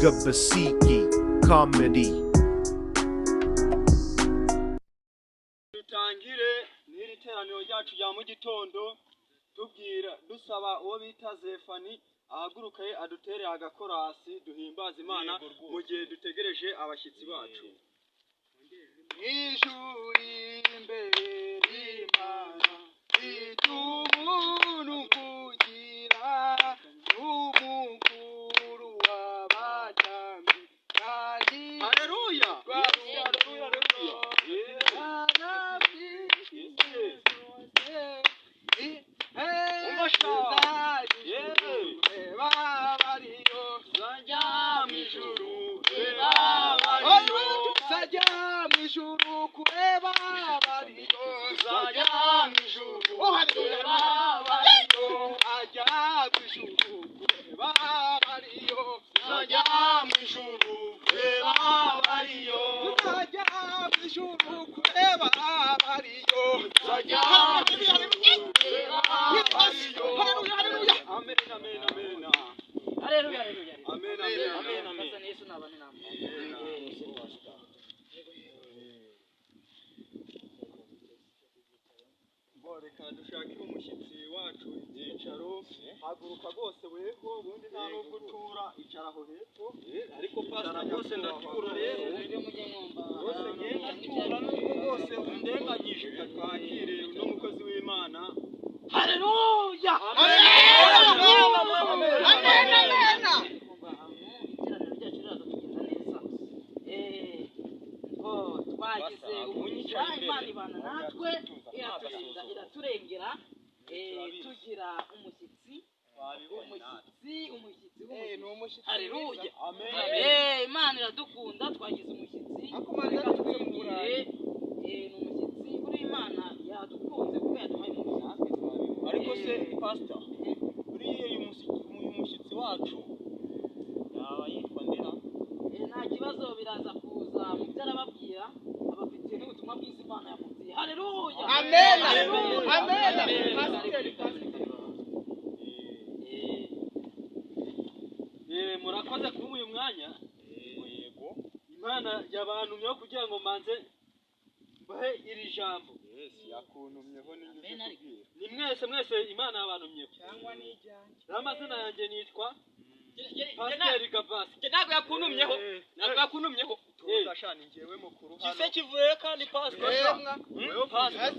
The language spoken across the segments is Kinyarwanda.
Gabasiki Comedy. Dutangire n'iri teraniro ryacu rya mu gitondo tubwira dusaba uwo bita Zefani ahaguruke adutere agakorasi duhimbaza Imana mu gihe dutegereje abashyitsi bacu. Ijuru imbere y'Imana itubuntu kugira n'umukuru w'abatambyi kandi Haleluya! Haleluya, haleluya. Zajya mu ijuru zajya mu ijuru kureba abariyo, zajya mu ijuru kureba abariyo, ajya mu ijuru kureba abariyo, zajya mu ijuru kureba abariyo, zajya mu ijuru kureba abariyo, zajya mu ijuru kureba abariyo. Haleluya, haleluya. Amen, amen, amen. Haleluya, haleluya. Amen, amen, amen, amen. Sasa Yesu nabane namwe. Bo, reka dushakire umushyitsi wacu ibyicaro. Haguruka rwose weho, ubundi nta nubwo utura, icara aho hepfo. Ariko pastor, rwose ndatura rero. Rero mujye mwumva. Rwose ngiye ndatura nubwo rwose undenganyije. Reka twakire uno mukozi w'Imana. Haleluya. Amen. Amen, amen. Kumva ahantu iteraniro ryacu riraza kugenda neza. Ngo twagize umugisha, Imana ibana natwe, iraturinda, iraturengera. Tugira umushyitsi, umushyitsi, umushyitsi, umushyitsi. Haleluya. Amen. Imana iradukunda, twagize umushyitsi. Akumanza Reka tuvuye mu twibwire, ni umushyitsi kuri Imana yadukunze kuko yaduhaye umushyitsi. Ariko se pastor, buriya uyu mushyitsi wacu yaba yitwa ndera? Nta kibazo, biraza kuza mu byo arababwira, abafitiye n'ubutumwa bwiza Imana yamubwiye. Haleluya. Amen. Haleluya. Amen. Amen. Pasiteri, pasiteri. Murakoze kuba uyu mwanya. Yego. Imana yabantumyeho kugira ngo mbanze mbahe iri jambo. Yes, Yakuntumyeho n'injye Amen, ariko. kubwira. Ni mwese mwese Imana yabantumyeho. Cyangwa n'ijyanjye. N'amazina yanjye nitwa Pasiteri Gabasi. Ntabwo yakuntumyeho, ntabwo yakuntumyeho. Tuza sha, ni njyewe mukuru hano. Gise kivuye kandi pastor. Yemwa. Pastor.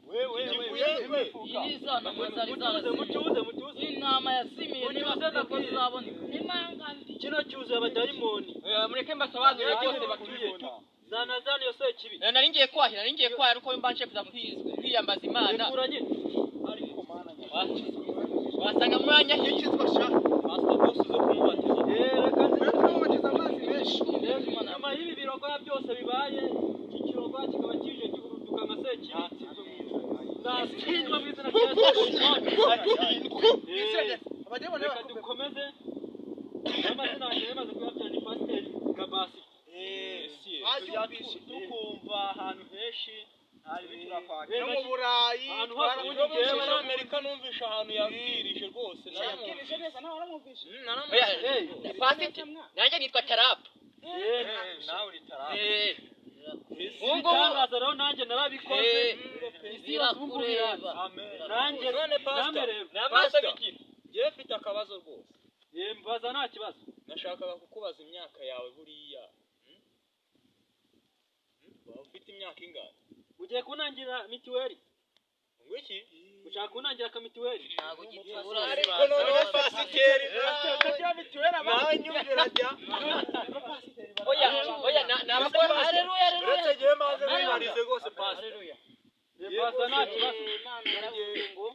Wewe wewe. Iyi ni za ntama zari Mutuze, zarazimiye. mutuze, mutuze. Intama yazimiye niba Mutuze ko ndabwire. zizaboneka. Kino cyuzuye abadayimoni. Mureke mbasobanurire byose batuye. Zana zana iyo sekibi. Nari ngiye kwahira, nari ngiye kwahira ariko mbanje kuza kwiyambaza Imana. Rekura nyine. Wasanga mwanya Ikizwa sha. Pastor rwose uze kumubatiza. Reka nzi. Uretse amazi menshi. Nyuma y'ibi birogwa byose bibaye, iki kirogwa kikaba kije gihuruduka nka sekibi. Natsindwa mu izina rya Yesu. Abademoni Reka dukomeze. Amazina yanjye yamaze kuyabwira ni Pasiteri Gabasi. Babyumvise. Tukumva ahantu henshi. No mu Burayi. Ahantu hose Muri ubundi njyewe Amerika numvishe ahantu yabwirije rwose. Yabwirije neza nawe waramwumvise. Pasiti, nanjye nitwa Tarapu. Nawe uri tarapu. Ubu ngubu Ibitangaza rero nanjye narabikoze. Isi irakureba. Nanjye None pastor, namwe rero. n'amaso bigira. Njyewe mfite akabazo rwose. Mbaza nta kibazo. Nashakaga kukubaza imyaka yawe buriya. Waba ufite imyaka ingahe? Ugiye kunangira mitiweli? Ngo iki? Ushaka kunangira ka mitiweli? Ntabwo gitura. Ariko noneho pasiteri nawe nyumvira jya. Oya, oya, ni abakora. Haleluya, haleluya. Uretse njyewe maze mwibarize rwose pastor. Haleluya. Mbaza nta kibazo. Imana yaravuze ngo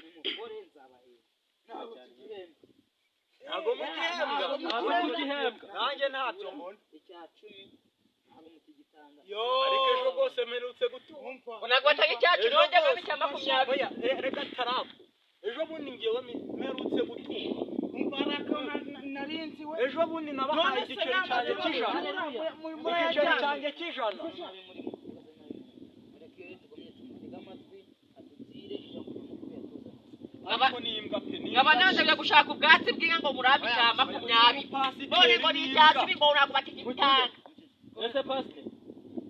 nimukore nzabahemba. Ntabwo tugihembwa. Ntabwo mugihembwa. Ntabwo mugihembwa. Nanjye ntabyo mbona. Icya cumi ntabwo mukigitanga. Ariko ejo rwose mperutse gutumva. Ntabwo batanga icyacu, nongera ngo icya 20. Oya, reka tarapu. Ejo bundi ngewe mperutse gutumva. Narinzi we. Ejo bundi nabahaye igiceri cyanjye cy'ijana. Igiceri cyanjye cy'ijana. Nabi muri mwe. Mureke tugumye tumutege amatwi atubwire ijambo nyamukuru yatuzaniye. Ariko ni imbwa pe, ni Nkaba nanze gushaka ubwatsi bw'inka ngo murambike aha 20. None ngo ni icya 10 ngo ntabwo bakigitanga. Ese pastor,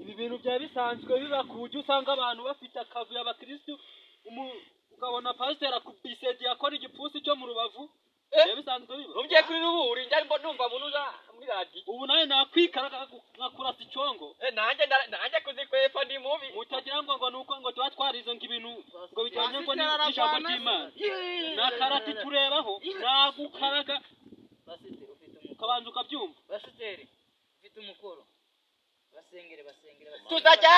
ibi bintu byaba bisanzwe biba ku buryo usanga abantu bafite akavuyo abakristu, ukabona pasiteri akubise diyakoni igipfunsi cyo mu rubavu. Byaba bisanzwe biba. Umgiye kuri ruburi njya mbona numva munuza muri radiyo. Ubu nawe nakwikaraga nkakurasa icongo. Nanjye nanjye kuzikwepa ndi mubi. Mutagira ngo nuko ngo tuba twarize ngo ibintu ngo bijyanye ngo n'ijambo ry'Imana. Na karate turebaho nagukaraga. Pasiteri ufite umukoro. Ukabanza ukabyumva. Pasiteri ufite umukoro. Basengere basengere. Tuzajya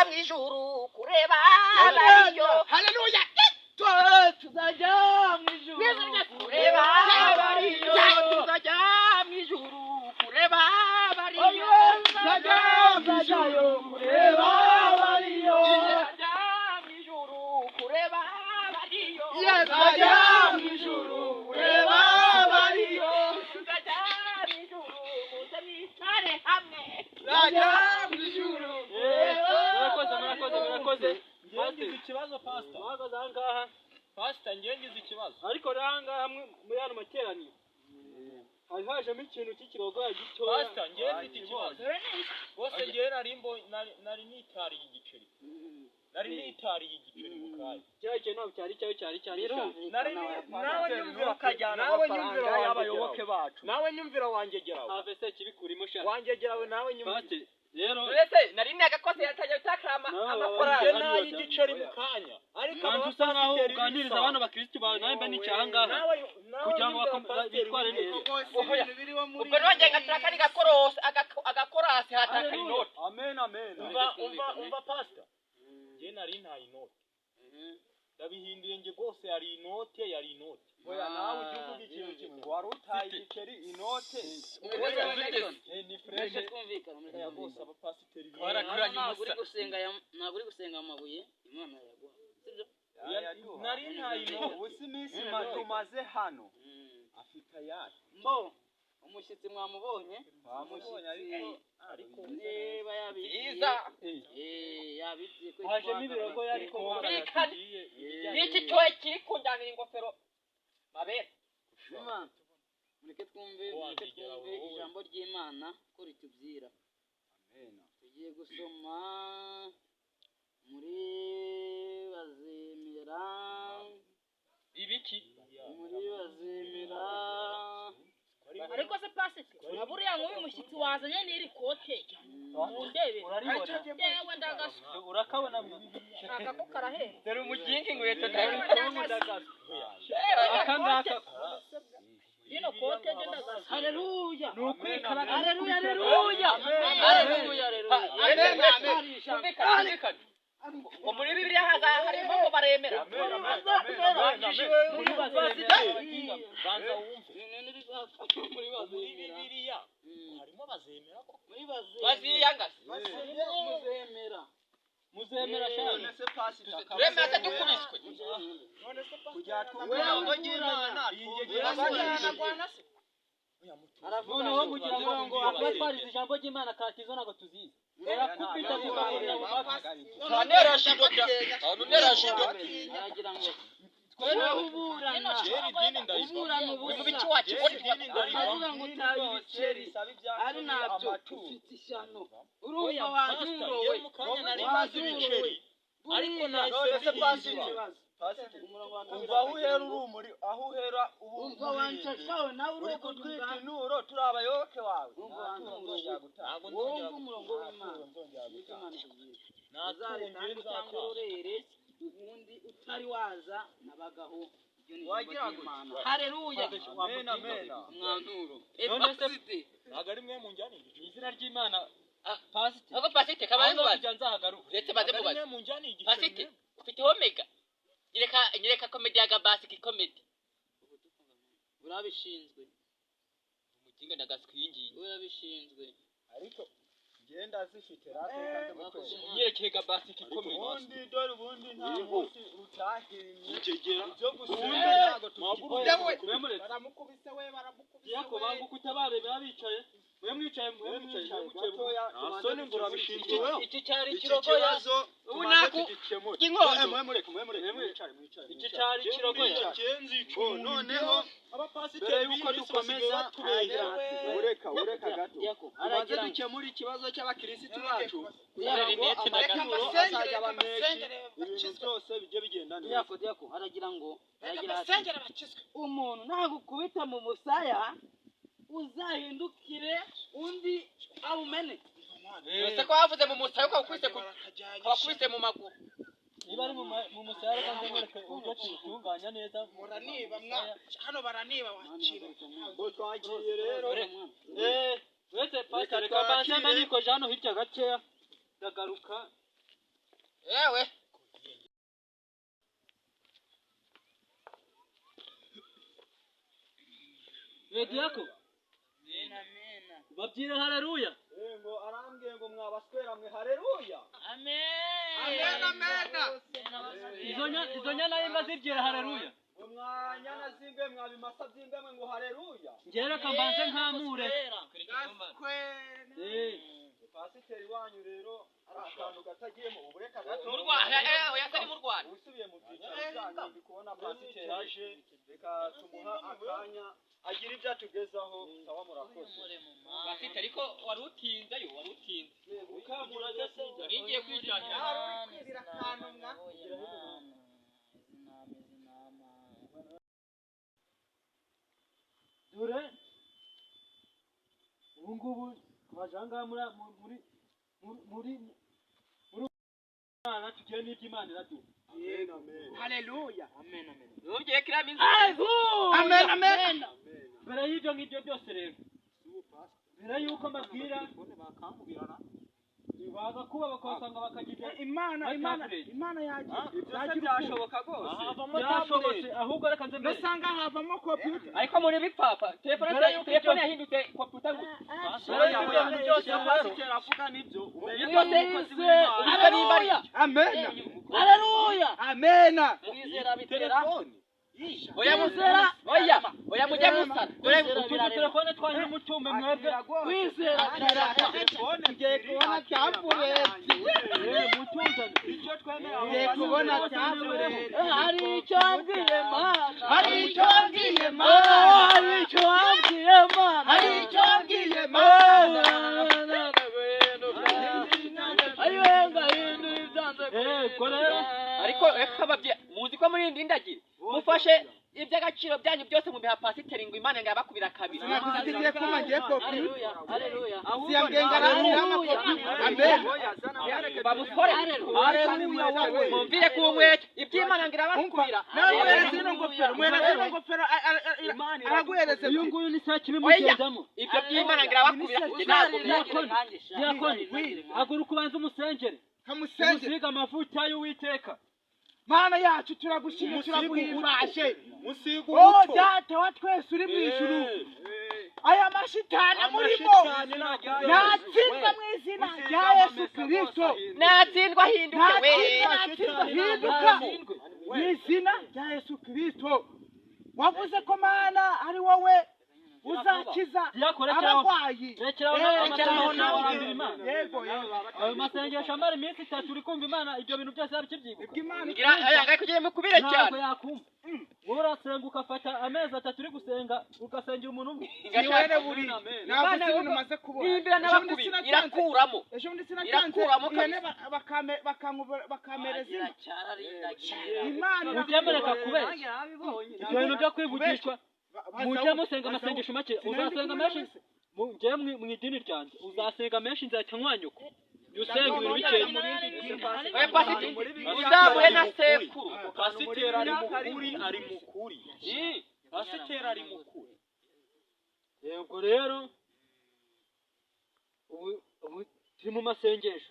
mu ijuru kureba abariyo. Haleluya. Tuzajya mu ijuru kureba abariyo. Tuzajya mu ijuru kureba abariyo. Tuzajya mu ijuru kureba abariyo. Tuzajya mu ijuru kureba abariyo. Tuzajya mu ijuru kureba abariyo. Tuzajya mu ijuru muze mwicare hamwe. Tuzajya mu ijuru. Murakoze murakoze murakoze. Ngize ikibazo pastor. Muhagaze aha ngaha. Pastor ngiye ngize ikibazo. Ariko rero aha ngaha muri hano materaniro hari hajemo ikintu cy'ikirogoya gitoya. Pastor ngiye mfite ikibazo. Bose ngiye nari nitariye igiceri. Nari nitariye igiceri mu kanya. Cya kintu ntabwo cyari cyawe cyari cyari cyawe. Nari nawe nyumvira ukajyana nawe amafaranga nyumvira y'abayoboke bacu. Nawe nyumvira wangegerawe. Ave se kibikurimo sha. Wangegerawe nawe nyumvira. Pastor rero Uretse nari nagakoze yatajya utakrama amafaranga. Nge nayo igiceri mu kanya. Ariko Bantu usa nkaho uganiriza abana bakristu bawe nawe mba nicaye aha ngaha kugira ngo bitware neza. Ubwo nongeye ngataka ni gakorose agakorasi hataka inoti. Amen amen. Umva pastor. Nge nari ntaye inoti. Ndabihinduye nge rwose yari inote yari inote. Oya nawe ujye uvuga ikintu kimwe ngo wari utaye igiceri inote. Ni fresh. Twumvikana Rwose abapasiteri ntabwo uri gusenga ntabwo uri gusenga amabuye Imana yaguha. Sibyo? Nari ntaye inote. Ubu si iminsi tumaze hano afite ayahe. Mbo umushyitsi mwamubonye? Twamubonye ariko niba yabibwiye yabibwiye ko Hajemo ibirogoya ariko Bikane. Niki cyoye kiri kundanira ingofero. Mabere. Mureke twumve ijambo ry'Imana ko ritubwira. Tugiye gusoma muri Bazemera. Ibiki? Muri Bazemera. Ariko se pasiteri buriya nk'uyu mushyitsi wazanye n'iri kote mundebe yewe ndagaswa urakabona akako karahera Dore umugingi inkweto aka ngaka rino kote ryo ndagaswa Haleluya. ni ukwikaraga. Haleluya haleluya. Haleluya haleluya. Ngo muri Bibiliya haza harimo ngo baremera. Muri Bazemera. Banza wumve. Muri Muri Bazemera. Bibiliya harimo bazemera ko Muri Bazemera. Baziyangase. Muzemera. Muzemera sha. None se pastor Turemera se dukubiswe. kugira twumve ijambo ry'Imana. Noneho kugira ngo abatwarize ijambo ry'Imana katizo ntabwo tuzizi. Barakubita zikahurira mu matwi. Aragira ngo wowe uburana uburana Uri mu bici ubusa wacu aravuga ngo utaye ibiceri ari nabyo ufite ishyano urumva wazurowe mu kanya nari maze ibiceri ariko None se nahise pastor umurongo wa kabiri umva aho uhera urumuri aho uhera ubu umva wanshashawe nawe uri uri kutwita inuro turi abayoboke bawe. Umva Nta turo nzongera gutanga. wumva umurongo w'Imana Nzongera nicyo gutanga. Imana ikubwira natungiye uzaritanga cyangwa nzataha. urorere ubundi utari waza nabagaho iryo ni ijambo Wagira ngo- ry'Imana haleluya Amen amen. umwanturo None se Ntabwo ari mwe munjyana igiceri. mu izina ry'Imana pasiteri Ahubwo pasiteri kabaye aho mubaze. kujya nzahagaruka. Uretse baze Ntabwo ari mubaze. mwe munjyana igiceri. Pasiteri ufite omega. Nyereka komedi ya Gabasiki komedi. urabishinzwe Umuginga ndagaswingiye. urabishinzwe Ariko ngenda zifite rateka ndamukwereka. Nyerekeye Gabasiki komedi. Ubundi dore ubundi nta munsi utahimye ibyo gusenga ntabwo tukigira. Baramukubise we baramukubise Yako we. banguka utabare biba bicaye. Mwe mwicaye mwe mwicaye mwe mwicaye. Gatoya Soni ngo urabishinzwe. Iki cyari iki ikirogoya. kibazo Ubu naku inkondo. Mwe mureke mwicare mwicare. Iki cyari kirogoya. Noneho mbere yuko dukomeza, ureka gato tubanze dukemura ikibazo cy'abakirisitu bacu kugira ngo amaturo azajya aba menshi, ibintu byose bijye bigenda neza. Diyako aragira ngo umuntu nagukubita mu musaya uzahindukire undi awumene. Ese ko bavuze mu musaya ukabakubise mu maguru? Niba ari mu musaya, reka nze uburyo tuwutunganya neza. Muraniba mwa hano, baraniba wakira. Ngo twagiye rero. Wese pastor, reka mbanze mbanikoje hano hirya gakeya, ndagaruka. Yewe. Diyako, babyire haleluya. Ngo arambwiye ngo mwabaswera mwe, haleluya. Amen, amen. Izo nyana y'imbwa zibyira haleluya. Ngo mwanyana z'imbwe, mwabimasa by'imbwa mwe, ngo haleluya. Njyewe reka mbanze nkamure. Pasiteri wanyu rero ari akantu katagiyemo ubureka gato. Mu Rwanda, oya se ni mu Rwanda. Usubiye mu byicaro byanyu, ndi kubona pasiteri aje, reka tumuha akanya agira ibyo atugezaho. Sawa, murakoze. Pasiteri, ariko wari utinzeyo, wari utinze. Ukamura se. Wari ugiye kwijyanira. Dore ubu ngubu twaje aha ngaha muri muri muri Imana, tugiye n'ibyo Imana iraduha. Amen, amen. Haleluya. Amen, amen. Ntugiye kiriya minsi. Amen, amen. Mbere y'ibyo ngibyo byose rero, mbere y'uko mbabwira baza kuba bakabasanga bakagira Imana, Imana, Imana yagira. Ibyo se byashoboka rwose? Byashobotse, ahubwo reka nze mbere. Nusanga havamo computer. Ariko muri bipfapfa, telefone telefone yahindutse computer gusa. Mbere y'ibyo bintu byose rero, Pasiteri avuga nibyo, umenye ko Byose umukozi w'Imana. ubwo nimba ari Amen. Haleluya. Amen. Kwizera bitera. Oya musara, oya, oya mujye musara. Dore utu dutelefone twanyu mutume mwebwe. Kwizera bitera. Telefone Ngiye kubona tabuleti. Mutuzane. Icyo twemera. Ngiye kubona tabuleti. Hari icyo wabwiye Mana. Hari icyo wabwiye Mana. Hari icyo wabwiye Mana. Hari icyo wabwiye Mana. Ubwo rero ariko reka babye, muzi ko muri indi ndagire mufashe iby'agaciro byanyu byose mubiha pasiteri ngo Imana ngo yabakubira kabiri. Sinakuzitiye kuma ngiye computer. Haleluya. Siyambwenga arashyiramo computer. Amen. Bamusore mumvire ku nkweto iby'Imana ngo irabakubira. Nawe muhereze ino ngofero, muhereze ino ngofero, araguhereze. Uyu nguyu ni saa kibimugendamo. Ibyo by'Imana ngo irabakubira ntabwo. Diyakoni, haguruka ubanze umusengere. Kamusengere. Umusiga amavuta y'Uwiteka. Mana yacu, turagushimye, turaguhimbaje. Musiga Oh umuto. Data wa twese uri mu ijuru, aya mashitani amurimo natsindwa mu izina rya Yesu Kristo. Natsindwa ahinduke we. Natsindwa, natsindwa, hinduka mu izina rya Yesu Kristo. Wavuze ko Mana ari wowe uzakiza Diyakoni, rekeraho. abarwayi. Rekeraho nawe amasengesho arambira Imana. Yego, yego. Ayo masengesho amara iminsi 3 uri kumva Imana ibyo bintu byose yaba ikibyibuka. Ibyo Imana Ngira aya ngaye kugira mukubire Ntabwo cyane. yakumva. Wowe urasenga ugafata amezi 3 uri gusenga, ugasengera umuntu umwe. Niwere buri ntabwo uzi ibintu umaze kubona. Nimbira Ejo bundi n'abakubira sinatanze- irakuramo. Ejo bundi sinatanze Irakuramo ihene bakamereza inka. Imana Mujye mureka kubeshya. Ibyo bintu byo kwivugishwa, mujye musenga amasengesho make, uzasenga menshi. Njyewe mu idini ryanjye uzasenga menshi nzahita nkwanyuka. Jya usenga ibintu bikeya. Oya pasiteri, uzamuhe na sekuru. Pasiteri ari mukuri, ari mukuri. Pasiteri ari mukuri. Yego rero, ubu turi mu masengesho,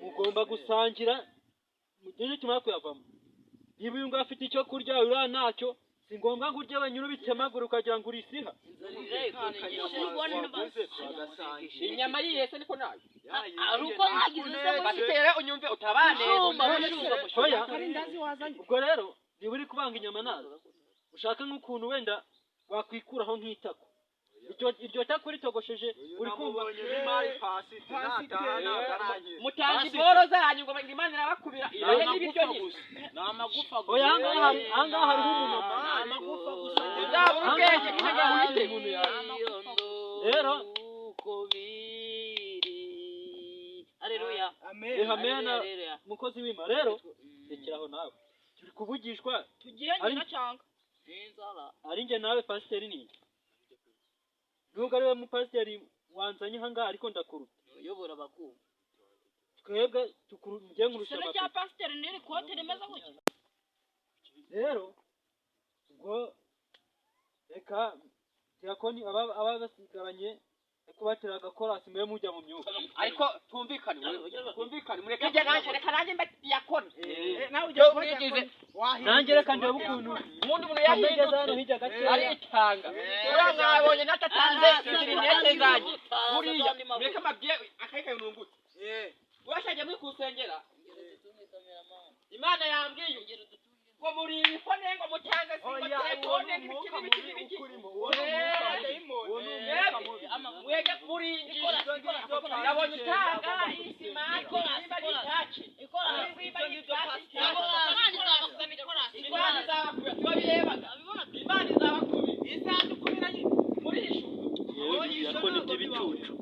mugomba gusangira mu gihe nitumara kuyavamo. Niba uyu nguyu afite icyo kurya, uriya ntacyo, si ngombwa ngo urye wenyine ubitemagure ukagira ngo urisiha. Inyama yihese niko nayo. Ari uko mwagize se muri Pasiteri, unyumve utabane. Mushumba, mushumba, Oya, Karindazi wazanye. ubwo rero niba uri kubanga inyama nazo, ushaka nk'ukuntu wenda wakwikuraho nk'itako. Iryo tako ritogosheje uri kumva. Namubonye n'imari pasite nataha ntabwo arankira. Mutanze iboro zanyu ngo Imana irabakubira ibahe n'ibiryo nyine. Ni amagufa gusa. Oya, ahangaha hariho umuntu. Ni amagufa gusa. Uzabura ubwenge nyine ngo wite. Rero uko biri. Haleluya. Amen. Amen. Haleluya. Mukozi w'Imana rero, rekeraho nawe turi kuvugishwa. Tugire nyina cyangwa Inzara. Ari njye nawe pasiteri ni nubwo ari we mupasiteri wanzanye ahangaha, ariko ndakuruta. Uyobora abakumva. Twebwe tukuru njye nkurusha Igisebe cya amapeti. pasiteri n'iri kote rimeze gutya. Rero ubwo reka diakoni aba basigaranye kubatera agakorasi mwe mujya mu myuka. Ariko tumvikane, tumvikane, mureke njye nanjye, reka nanjye mbe diyakoni. Nawe ujya kuba Mwigize. Nanjye reka ndebe ukuntu Ubundi umuntu kamegeza hano yahindutse hirya gakeya. aritanga. Uriya mwabonye natatanze izi rinete zanjye buriya mureke amabwiye akayikayo nungutse urashajya muri kusengera. Imana yambwiye ngo muri ibifone ngo mutange singo Oya, uwo telefone ni n'ibiki umwuka n'ibiki mubi n'ibiki. ukurimo, uwo ni umwuka mubi, uwo ni umwuka mubi. Mwege muri nabonye utanga isima niba ari itaci niba ari itaci. Imana izabakubita ikorasi. Imana izabakubira, tubabirebaga, Imana izabakubira, izadukubira muri ijuru. Yewe diakoni by'ibicucu.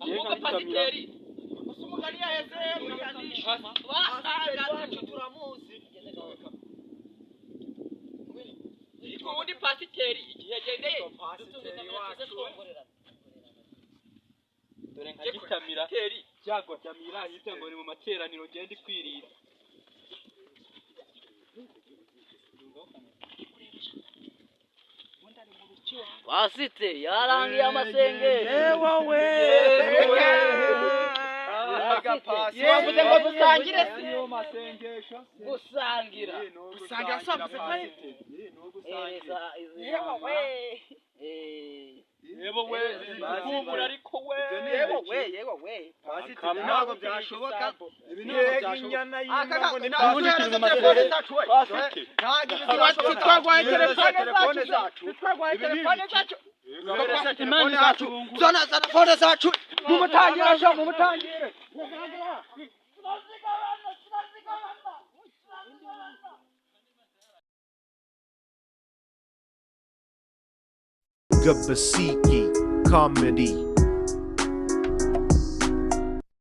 Ahubwo pasiteri Gusa umugani yaheze Pasiteri wacu turamuzi. Yitwa ubundi pasiteri igihe yagendeye. Pasiteri wacu. Dore nka Gitamira byago byamira hirya ngo ni mu materaniro ngende ikwirira. Pasite yarangiye amasengesho. Yewe. Mbega pasiteri. Wavuze ngo dusangire se? Niyo masengesho se. Gusangira. Ni Gusangira ugusangira si wavuze ko ari- pasiteri. Ni ugusangira. Ereza izi Yewe. Eh. Yewe we, kumbura ariko we. Yewe we, yewe we. Pasiteri ntabwo byashoboka. Ibi ntabwo Yego byashoboka. inyana Aka y'inka ngo ni ntabwo pasiteri. telefone zacu we. Ntabwo ibi byashoboka. Twagwaye Yohereza telefone zacu. Twagwaye Ibi ni telefone ibiki? zacu. Yohereza Imana telefone zacu. izatubungura. Zana zana phone zacu. Mumutangire sha, mumutangire. Gabasiki Comedy.